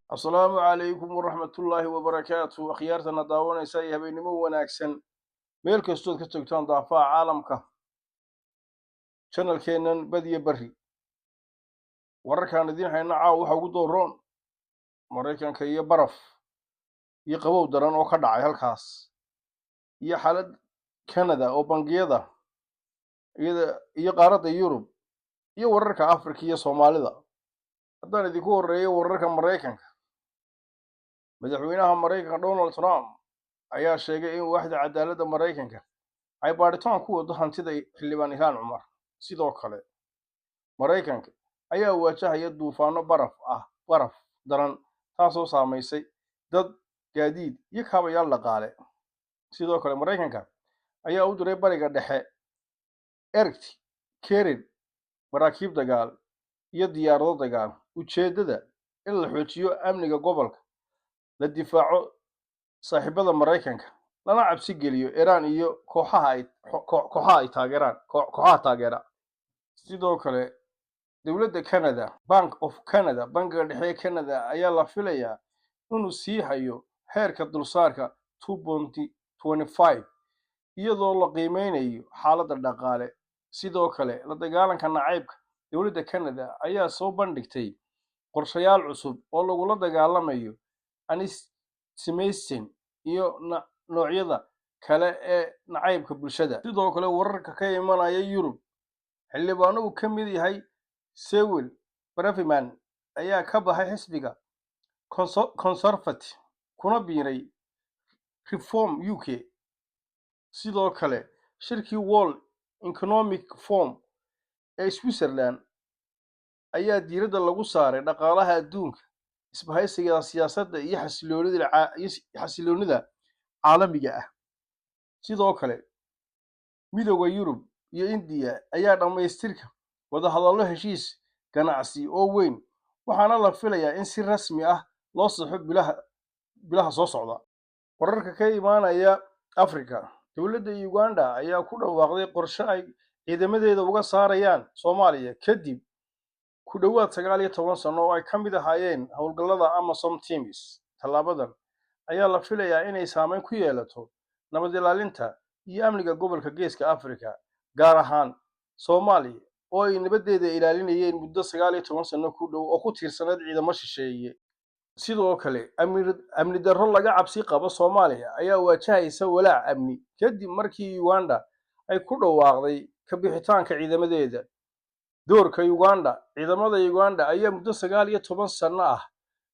Asalaamu calaykum waraxmatullaahi wabarakaatu. Akhyaartana daawanaysa iyo habeennimo wanaagsan meel kastood ka joogtaan daafaha caalamka. Channelkeennan Badiyo Berri, wararkaan idiin hayna caawa waxa ugu dooroon Maraykanka iyo baraf iyo qabow daran oo ka dhacay halkaas, iyo xaalad Canada oo bangiyada iyada, iyo qaaradda Yurub, iyo wararka Afrika iyo Soomaalida. Haddaan idinku horreeyo wararka Maraykanka, madaxweynaha Maraykanka Donald Trump ayaa sheegay in Waaxda Cadaaladda Maraykanka ay baadhitaan ku wado hantida xildhibaan Ilhaan Cumar. Sidoo kale, Maraykanka ayaa waajahaya duufaano baraf ah, baraf daran, taasoo saamaysay dad, gaadiid iyo kaabayaal dhaqaale. Sidoo kale, Maraykanka ayaa u diray Bariga Dhexe ergt kerin maraakiib dagaal iyo diyaarado dagaal, ujeeddada in la xoojiyo amniga gobolka, la difaaco saaxiibada Maraykanka, lana cabsi geliyo Iiraan iyo kooxaha ay taageeraan, kooxaha taageera. Sidoo kale, dowladda Canada, Bank of Canada, bangiga dhexe ee Canada, ayaa la filayaa inuu sii hayo heerka dulsaarka 2.25, iyadoo la qiimeynayo xaaladda dhaqaale. Sidoo kale, la dagaalanka nacaybka, dowladda Canada ayaa soo bandhigtay qorshayaal cusub oo lagula dagaalamayo antisemitism iyo noocyada kale ee nacaybka bulshada. Sidoo kale, wararka ka imanaya Yurub, xildhibaano uu ka mid yahay Suella Braverman ayaa ka baxay xisbiga Conservative kuna biiray Reform UK. Sidoo kale, shirkii World Economic Forum ee Switzerland ayaa diiradda lagu saaray dhaqaalaha adduunka, isbahaysiga siyaasadda iyo xasiloonida caalamiga ah. Sidoo kale, Midowda Yurub iyo Indiya ayaa dhammaystirka wadahadallo heshiis ganacsi oo weyn, waxaana la filayaa in si rasmi ah loo saxo bilaha soo socda. Wararka ka imaanaya Afrika, dowladda Uganda ayaa ku dhawaaqday qorshe ay ciidamadeeda uga saarayaan Soomaaliya kadib ku dhowaad 19 sano oo ay ka mid ahaayeen howlgallada AMISOM teams. Tallaabadan ayaa la filayaa inay saameyn ku yeelato nabad ilaalinta iyo amniga gobolka Geeska Afrika, gaar ahaan Soomaaliya oo ay nabaddeeda ilaalinayeen muddo 19 sano ku dhow oo ku tiirsanayd ciidamo shisheeye. Sidoo kale, amni darro laga cabsi qabo Soomaaliya ayaa wajahaysa walaac amni kadib markii Uganda ay ku dhawaaqday ka bixitaanka ciidamadeeda. Doorka Uganda: ciidamada Uganda ayaa muddo 19 sano ah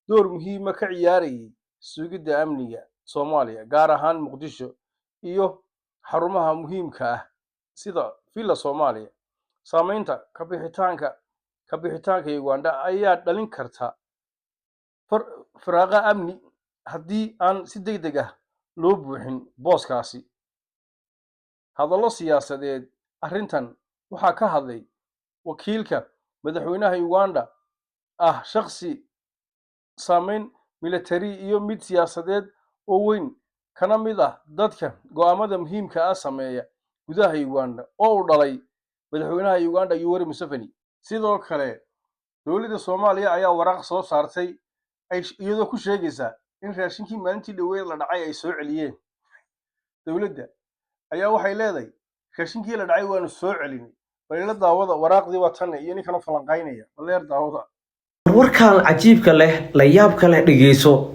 door muhiima ka ciyaarayay sugidda amniga Soomaaliya, gaar ahaan Muqdisho iyo xarumaha muhiimka ah sida Villa Soomaaliya. Saameynta ka bixitaanka Uganda ayaa dhalin karta firaaqa amni haddii aan si degdeg ah loo buuxin booskaasi. Hadallo siyaasadeed: arrintan waxaa ka hadlay wakiilka madaxweynaha Uganda, ah shakhsi saameyn militari iyo mid siyaasadeed oo weyn, kana mid ah dadka go'aamada muhiimka ah sameeya gudaha Uganda, oo uu dhalay madaxweynaha Uganda Yoweri Museveni. Sidoo kale, dowladda Soomaaliya ayaa waraaq soo saartay ay iyadoo ku sheegaysa in raashinkii maalintii dhoweyd la dhacay ay soo celiyeen. Dowladda ayaa waxay leedahay raashinkii la dhacay waanu soo celinay. Bal daawada waraaqdii, waa tan iyo ninkan u falanqaynaya baleer, daawada. Warkaan cajiibka leh, la yaabka leh, dhegeyso.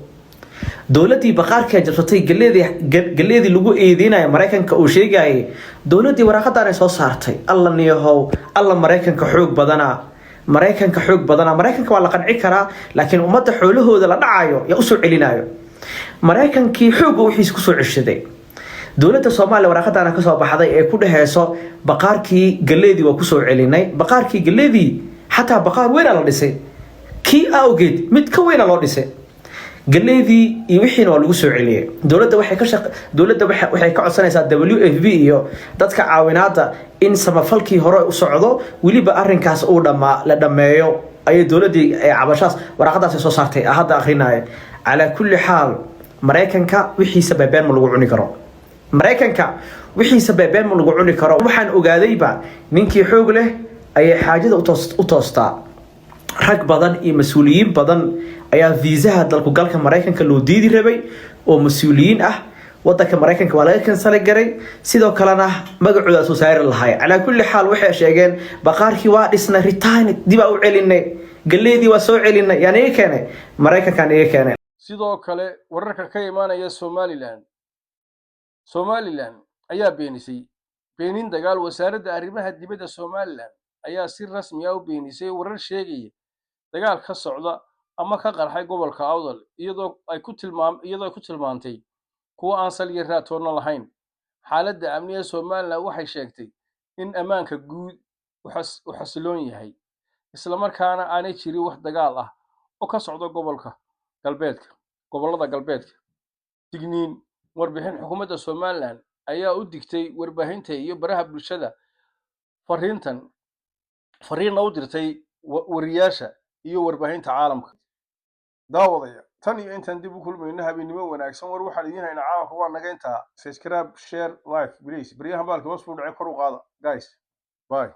Dowladdii baqaarka jabsatay galeedii lagu eedeynaya Maraykanka uu sheegayay, dowladdii waraaqadan ay soo saartay. Alla niyahow, alla Maraykanka xoog badana, Maraykanka xoog badana. Maraykanka waa la qanci karaa, laakiin ummadda xoolahooda la dhacayo yaa usoo celinayo? Maraykankii xoogga wixiisa kusoo ceshaday. Dowladda Soomaaliya waraaqadana kasoo baxday ee ku dheheyso baqaarkii galeedii waa kusoo celinay. Baqaarkii galeedii xataa baqaar weyna la dhisay, kii awgeed mid ka weyna loo dhisay. Galeedii iyo wixiina waa lagu soo celiyay. Dowladda waxay ka codsanaysaa WFP iyo dadka caawinaada in samafalkii hore u socdo, weliba arrinkaas uu dhamaa la dhammeeyo ayay dowladdii cabashaas waraaqadaas soo saartay hadda akrinaya. Calaa kulli xaal, Maraykanka wixiisa beebeen ma lagu cuni karo. Maraykanka wixiisa beebeen ma lagu cuni karo. Waxaan ogaadayba ninkii xoog leh ayay xaajada u toostaa. Rag badan iyo mas-uuliyiin badan ayaa viisaha dalkugalka Maraykanka loo diidi rabay oo mas-uuliyiin ah. Wadanka Maraykanka waa laga cancel garay, sidoo kalena magacooda soo saari lahay. Calaa kulli xaal, waxay sheegeen baqaarkii waa dhisnay, return dib aa u celinay, galeedii waa soo celinay. Yaa iga keenay? Maraykankaan iga keenay. Sidoo kale, wararka ka imaanaya Somaliland, Somaliland ayaa beenisay beenin dagaal. Wasaaradda arrimaha dibadda Somaliland ayaa si rasmi ah u beenisay warar sheegaya dagaal ka socda ama ka qarxay gobolka Awdal, iyadoo ay ku tilmaantay kuwo aan sal iyo raad toonna lahayn. Xaaladda amniga Somaliland, waxay sheegtay in ammaanka guud uu xasiloon yahay, islamarkaana aanay jirin wax dagaal ah oo ka socda gobolka galbeedka, gobollada galbeedka. Digniin warbixin: xukuumadda Somaliland ayaa u digtay warbaahinta iyo baraha bulshada, fariintan fariinna u dirtay wariyaasha iyo warbaahinta caalamka. Daawadaya, tan iyo intaan dib u kulmayno, habeennimo wanaagsan. War waxaan idiin haynaa caalamka waa naga intaa. Subscribe, share, like, please. Baryahan baalka hoos buu dhacay, kor u qaada, guys. Bye.